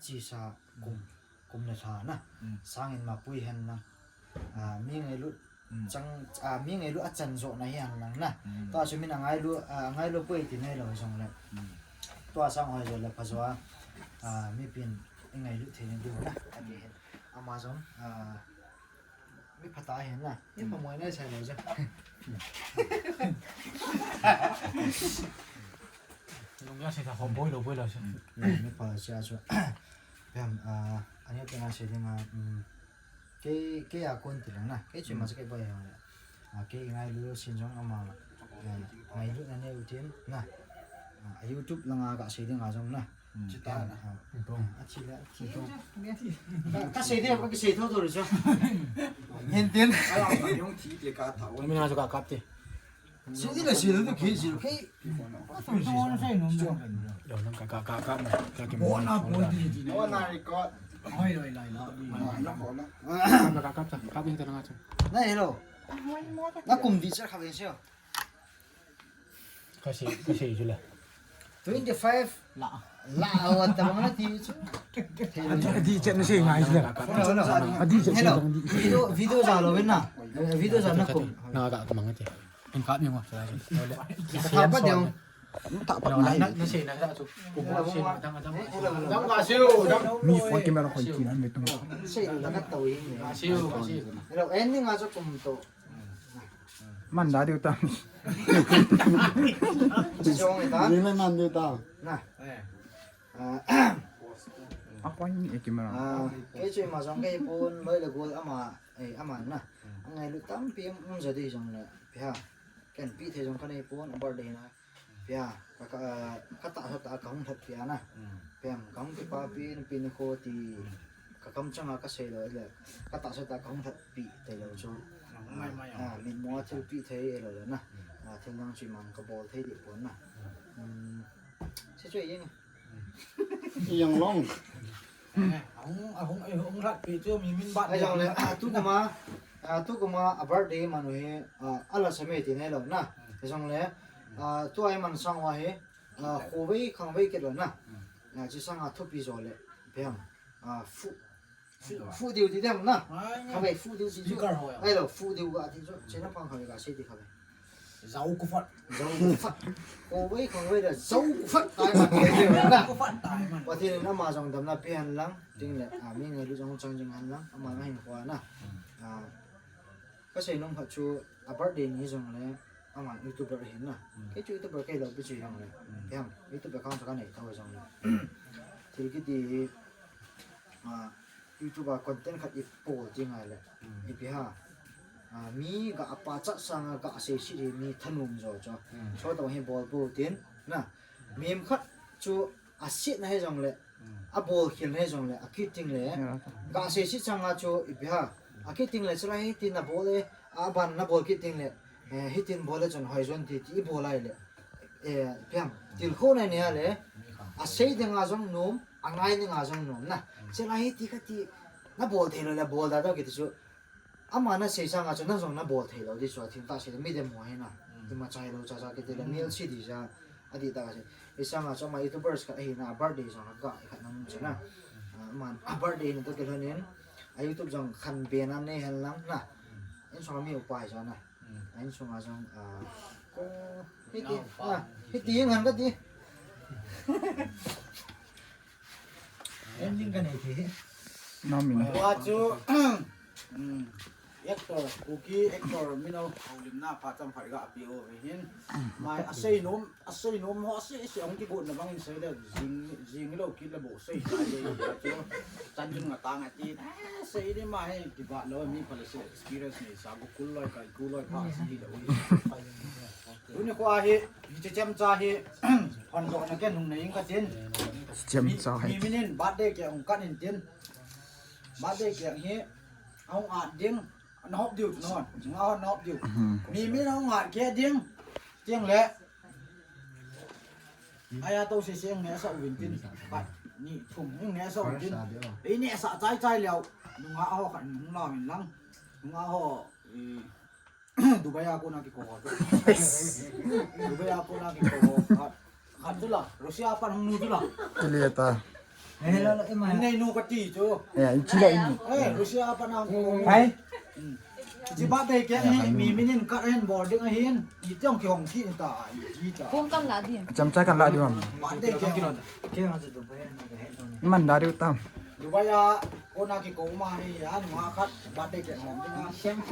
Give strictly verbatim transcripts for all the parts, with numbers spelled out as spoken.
Chisa kum, kum le lha na. Sangin mapui hen lang. Ah, mi ngailut chang, ah, mi ngailut achan jo na hi hen lang na. Tua chu min angailu, ah, ngailu pui ti nai lo jong le. Tua sang hoi jo le pha jo a, ah, mipin i ngailut thei ni diu na. Ati hen. Ama jong, ah, mi pha ta hen na. Mi pha moi na sai lo jong. Lung ya sai ta ho boi lo boi lo sai. Mi pha sia chu. Pem, ah, ani te na sai ding a, um, Kei, kei a kon ti lang na. Kei chu ma chu kei boi hang le. Ah, kei ngailu sin jong ama, eh, ngailu na neu tin na. Ah, a YouTube langa ka sei ding a jong na. Chita na. Ah, a chi le, a chi. Ka, ka sei ding, ka sei tho tho le chu. Hin tin. Ka la ka yong thi te ka tha. Mi na chu ka kap te. Sidi le sidi tu ki sidi ki. Atu sidi. Yo, nang ka, ka, ka, ka, na, ka ki mo. Bona, bona, di, di, na. Bona record. Hoi, hoi, lai, la, di. Ka, ka, ka, ka, ka, ka, ka, ka, ka. Na, hello. Na kum di sir khabe sio. Ka si, ka si jula. Twenty-five. La. La, awa, tabang na ti chu. Adi chat na sei ngai sila. Adi chat na sei ngai. Video, video ja lo na. Video ja na kum. Na ka ka mang ti. En ka ni mo. Ka pa deu. Ta pa na. Na sei na sa chu. Ku mo sei na dang dang. Dang ka siu. Mi phone camera khoi ti na me tum. Sei na ka tau yin. Siu, siu. Hello, ending a chu kum to. Man da diu ta. Jong ta. Ni le man diu ta. Na. Ah. A point ni e camera. Ah, kei chu ima jong kei pon loi le gol ama, eh, ama na. Angailu tampi um, um ja di jong le. Pia. Ken pi the jong ka nei pon a birthday na. Pia. Ka, ka, ka ta sa ta ka hung that pia na. Pem ka hung ki pa pin pin ko ti. Ka kam changa ka sei lo le. Ka ta sa ta ka hung that pi te lo chu. Ah, min mo thil pi thei e lo le na. Ah, thil nang chi mang ka bol thei di pon na. Hmm. Che chu yin. Yang long. Eh, ahung, ahung, eh, hung rat pi chu mi min bat. Ai jong le, ah, tu kuma, ah, tu kuma a birthday manu hi, ah, ala sa me ti ne lo na. Ai jong le, ah, tu ai man sang wa hi, ah, khovei khangvei ke lo na. Ah, chi sang a thupi jo le, pem, ah, fu, fu, fu diu ti dem na. Khavei fu diu ti chu. Ai lo, fu diu ga ti chu. Chena pang khavei ga sei ti khavei. Zau ku fat. Zau ku fat. Khovei khangvei da zau ku fat tai man. Ku fat tai man. Pathen in ama jong damna pe hen lang. Ding le, ah, mi ngailu jong chang jing hen lang. Ama nga hin khua na. Ah, ka sei nom khat chu a birthday ni jong le. Ama YouTuber hin na. Kei chu YouTuber kei lo pi chu jong le. Pem, YouTube account ka nei tho jong le. Thil kiti hi, ah, YouTube a content khat i pol ti ngai le. Ipi ha. Ah, mi ga a pachat sanga ga sei si di mi thanom jo cho. Cho to hi bol po tin. Na. Mi khat chu a sit na he jong le. A bol khel na he jong le. A kiting le. Ga sei si changa chu ipi ha. A kiting le chula hi ti na bol e. A ban na bol kiting le. Eh, hitin bol le chun hoi jon ti, ti i bol ai le. Eh, piam. Til kho na ni a le. A sei dinga jong nom. A ngai dinga jong nom na. Chula hi ti ka ti. Na bol thei lo le bol da do kiti chu. Ama na sei sanga chu na jong na bol thei lo di chu a thil ta sei mi dem mo hi na. Ima chai lo cha cha kiti le mil si di ja. A di ta ka sei. I sanga chu ama YouTubers khat ahi na birthday jong ka i khat na mun chu na. Ah, man a birthday na to ke lo nin. A YouTube jong khan be na ne hen lang na. In song mi upai jo na. A in song a jong, ah, ko hiti, ah, hiti ngan ka ti. Ending ka nei ti. Namin. Wa chu, um, actor, Kuki actor, mino, Haulim na, pa cham phai ga pi o hin. Mai a sei nom, a sei nom ho, a sei, sei, ong ki got na bang in sei le, jing, jing lo, kit le bo, sei, sei, sei, sei, chan jun nga ta nga ti, eh, sei ni ma he, ki ba lo, mi pa le sei, experience nei sa, gu kul loi, kai kul loi, pa si le, ui. Uni ko a hi, hi che chem cha hi, hon do na ke nung nei ka tin. Chem cha hi. Mi, mi minin, birthday ke ong kan in tin. Birthday ke hi, ong a ding, na hop diu, no, nga hon na hop diu. Mi, mi na ong a ke ding, tiang le. Aya to se se nge sa uvin tin. Khat, ni, thum, nge sa uvin tin. Ei ne sa chai chai leo. Nunga ho khat, nunga min lang. Nunga ho, eh, Dubai a ko na ki ko ho. Dubai a ko na ki ko ho. Khat, khat tu la. Russia pan hung nu tu la. Kile ta. Hello, hello, ima. Nei nu kati chu. Ya, in chila in. Eh, Russia pa na. Hai. Chi birthday cake hi mi minin kat hin bol ding ahin. Itiang kihong ki ta. Ita. Kum kam la di. Chamcha kan la di mam. Birthday cake. Ke ma chu Dubai na ke he. Man da di utam. Dubai a kona kikou ma hi a nunga khat birthday cake hom ding a.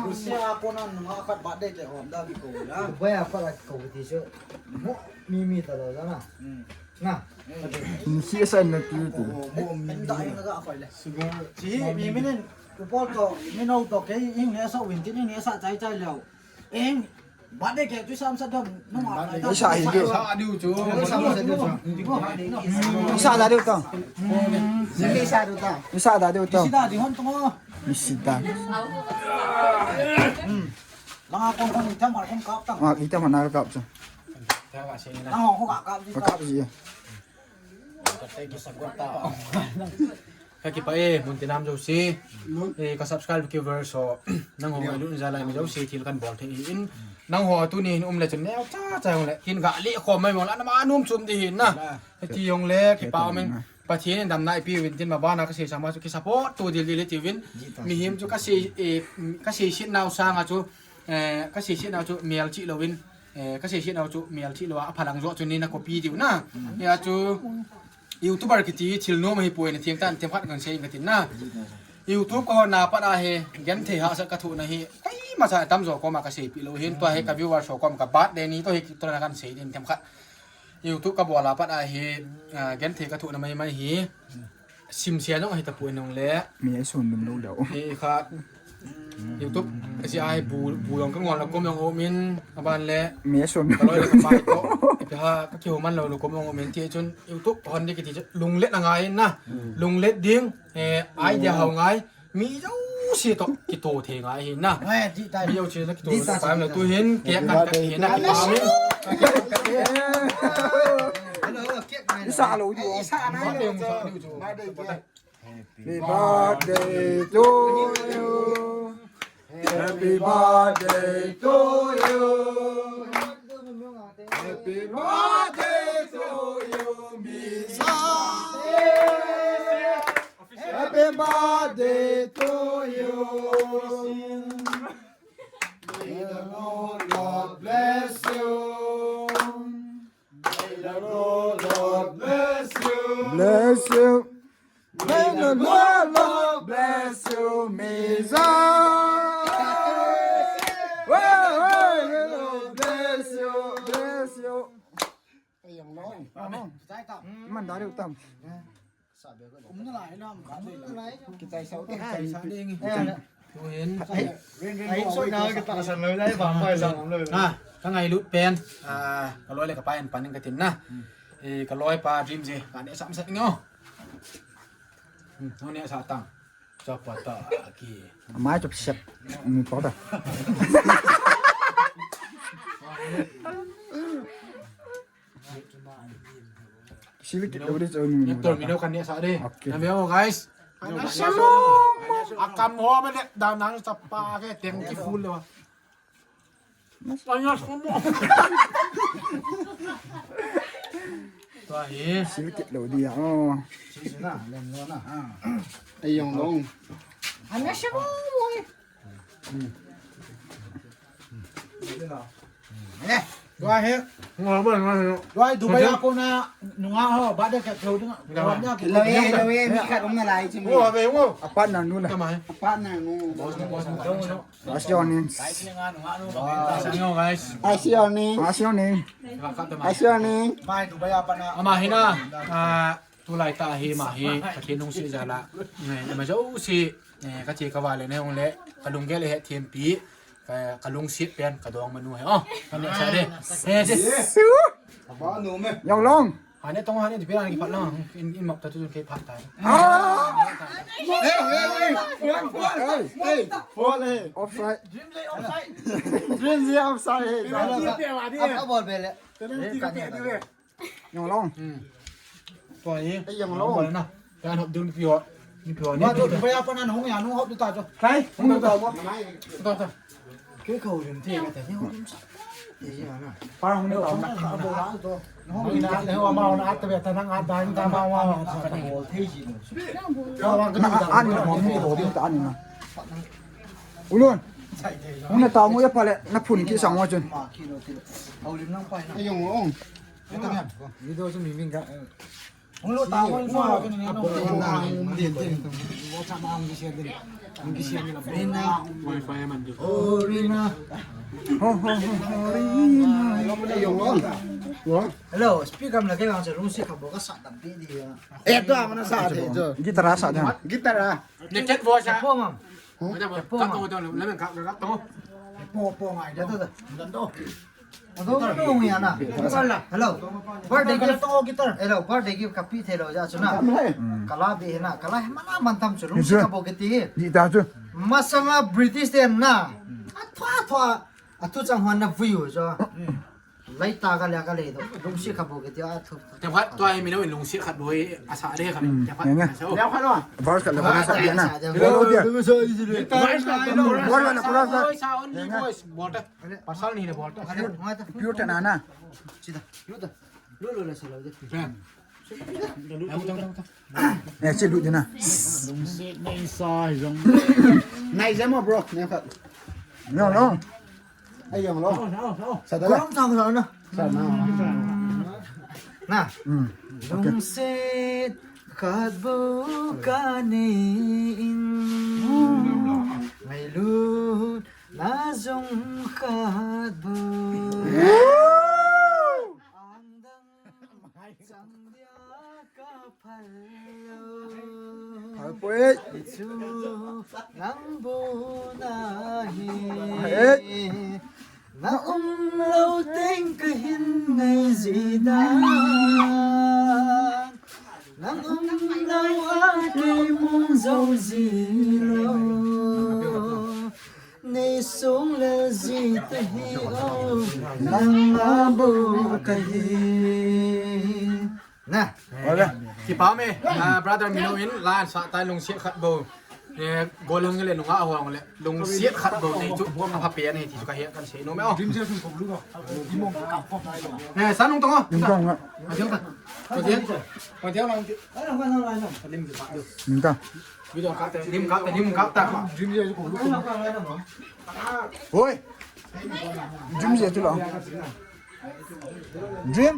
Russia a kona nunga khat birthday cake hom da kikou ya. Dubai a pa la kikou ti chu. Mo mi mi ta lo na. Hmm. Na. Ni si sa na ti ti. Oh, mo mi mi. Sugar. Chi mi minin. Upol to, mi no to, kei ing ne sa win tin ing ne sa chai chai leo. Ing, birthday cake tu sam sa dam, nung a. Isa hi diu. Sa diu chu. Sa diu chu. Isa da diu to. Isa da diu to. Isa da diu to. Isa da diu hon to. Isa da. Hmm. Langa kong kong itam mar kong kap tang. Ah, itam mar kap chu. Langa kong kap kap. Kap ji. Ka kipah e, mun tinam jouse. E, ka subscribe ki viewers ho. Nangho ngailut jal a mi jouse thil kan bol thei in. Nangho tuni hin um le chun neo cha cha jong le. Kin ga le khom mai mong la na ma num chum di hin na. Ti jong le kipah um in. Pathen in damna ipi uvin tin ma bana ka sei sa ma chu ki support tu dil dil ti uvin. Mihem chu ka sei, e, ka sei sit nau sanga chu, e, ka sei sit nau chu mel chi lo in. E, ka sei sit nau chu mel chi lo a phalang jo chu ni na copy diu na. Ya chu YouTuber kiti thil nom hi poi na thiem tan thiem khat kan sei ka tin na. YouTube ka hon na pat a hi, gen thei hahsat ka thoh na hi, koima cha tam jo koma ka seipi lo hin, tua hi ka viewers ho kom ka birthday ni to hi to na kan sei din thiem khat. YouTube ka bol a pat a hi, ah, gen thei ka thoh na mai mai hi. Sim sia jong hi ta poi nong le. Mi ai sun dum lo lo. Hi kha YouTube, ka si ai bu, bu jong ka ngol na kom jong um in, aban le. Mi sun. Ka loi le ka pai to. Ipi ha, ka kiu man lo lo kom jong um in ti chun YouTube hon di kiti chun lunglet na ngai na. Lunglet ding, eh, idea hau ngai. Mi jouse to kito thei ngai hi na. Ngai di tai. Mi jouse to kito thei ngai tu hin, ke kan ka hi na, kipah um in. Hello, hello, cake ngai. Isa lo di. Isa ngai. Happy birthday to you. Happy birthday to you. Happy birthday to you, Miss. Happy birthday to you. May the Lord, Lord bless you. May the Lord, Lord bless you. Bless you. May the Lord, Lord bless you, Miss. Hey, hey, may the Lord bless you, bless you. Hey, young man. Man dari utam. Kichai sao te. Kichai sao ding. Tuhin. Ai, so na kita san lo dai ba, ba sa lo. Ha, ka ngailut pen. Ah, ka loi le ka pai an pan ka tin na. Eh, ka loi pa dream je. Ka ne sam sat ngo. Hmm, no ne sa tang. Chapa ta ki. Mai chop sep. Ni pa ta. Sili ki lo di chon ni. Tor mi lo kan ne sa de. Okay. Na veo guys. Ana semo. Akam ho me le da nang chapa ke teng ki full lo. Ana semo. Tua hi. Sili ki lo di ya. Oh. Sili na, lem lo na. Ai yong long. Ana semo. Eh, tua hi. Tua hi Dubai a kona nunga ho, birthday cake thou ding. Lo e, lo e, mi khat um nalai chi mi. Apat na nu na. Apat na nu. What's your name? Guys. What's your name? What's your name? What's your name? Ama hi na. Ah, Tulai tah hi ama hi, Pathen lungset jal a. Eh, ama jouse, eh, ka che ka vale nei hung le, ka lunggel he thempi, ka, ka lungset pen, ka dongmanu hi. Oh, ka ne sa de. Eh, se. Aba nu me. Yong long. Ha ne tong ha ne, di pira ki phat lang. In, in map ta tu ke phat ta. Ah! Hey, hey, hey. Foul, foul. Hey, hey. Foul, hey. Offside. Dream J offside. Dream J offside, hey. Penalty pe wa di. Ab, ab ball bele. Penalty ka pe di. Yong long. Hmm. Tua hi. Ai, yong long. Tua na. Tua hop dun pio. Ni pio ni. Ma tu pio. Pia pa na hong ya, nung hop tu ta cho. Kai, hong tu ta mo. Tu ta. Ke ko lim te ka ta. Ni hop lim sa. Parang ni tao. Hong ina le ho amau na at ve ta nang at dan ta ma ma. Na an ni hong ni ho ding ta an ni na. Ulun. Hong na tao mo ya pale na phun ki sang wa chun. Ayong ong. Video chu mi min ga. Hong lo tao mo ma. Din din. Wa cha ma ang ki sia din. Ang ki sia ni la. Rina. Ho ho ho ho Rina. Ayong ong. Hello, speaker la ke lang sa lungsi ka bo ka sa tam pi di ya. Eh, to, mana sa de, to. Guitar sa de. Guitar. Naked voice. Po, mam. Ka to, to, le ka, ka to. Po, po, ngai, to, to. Dan to. Ado, ado, ngai na. Hello. Birthday gift. To, guitar. Hello, birthday gift kapi thei lou ja chu na. Kala be na, kala mana man tam chu lungsi ka bo kiti. Ni ta chu. Masanga British te na. Athua, athua. Athu chang hon na vui u jo. Lai ta ka le ka le do. Lungsi ka bo kiti a thu. Te phat tua mi no lungsi khat boi asa de ka. Te phat. Verse ka le verse sa na. Verse ka le verse. Voice sa on ni voice. Bol ta. Pasal ni le bol ta. Pure ta na na. Sida. Lu ta. Lu lu le sa lo de. Eh, chi lu de na. Nai jam bro. No, no. Ayong lo. Sa da la. Kong tang lo na. Sa na. Na. Hmm. Okay. Lungset khat bou kani in. Ngailut na jong khat bou. Ang dang chang dia ka phal lo. Phal poi. Chu nang bu na hi. Hai. Na um lo teng ka hin ngai ji dan. Nang um lo a kei mu jou ji lou. Nei sung le ji ta hi o. Nang a bu ka hi. Na. Kipa me, ah, brother Mino in la an sa tai lungsiat khat bou. Eh, golang le nunga hong le lungsiat khat bou nei chu apha pen ahi ti chu ka he kan sei nom e o. Eh, sa nung tong o. Nung tong o. Adiong ta. Adiong. Adiong lang. Lim ki pa do. Nung tong. Video kap ta, lim kap ta, lim kap ta. Hoi. Dream je tu lo. Dream.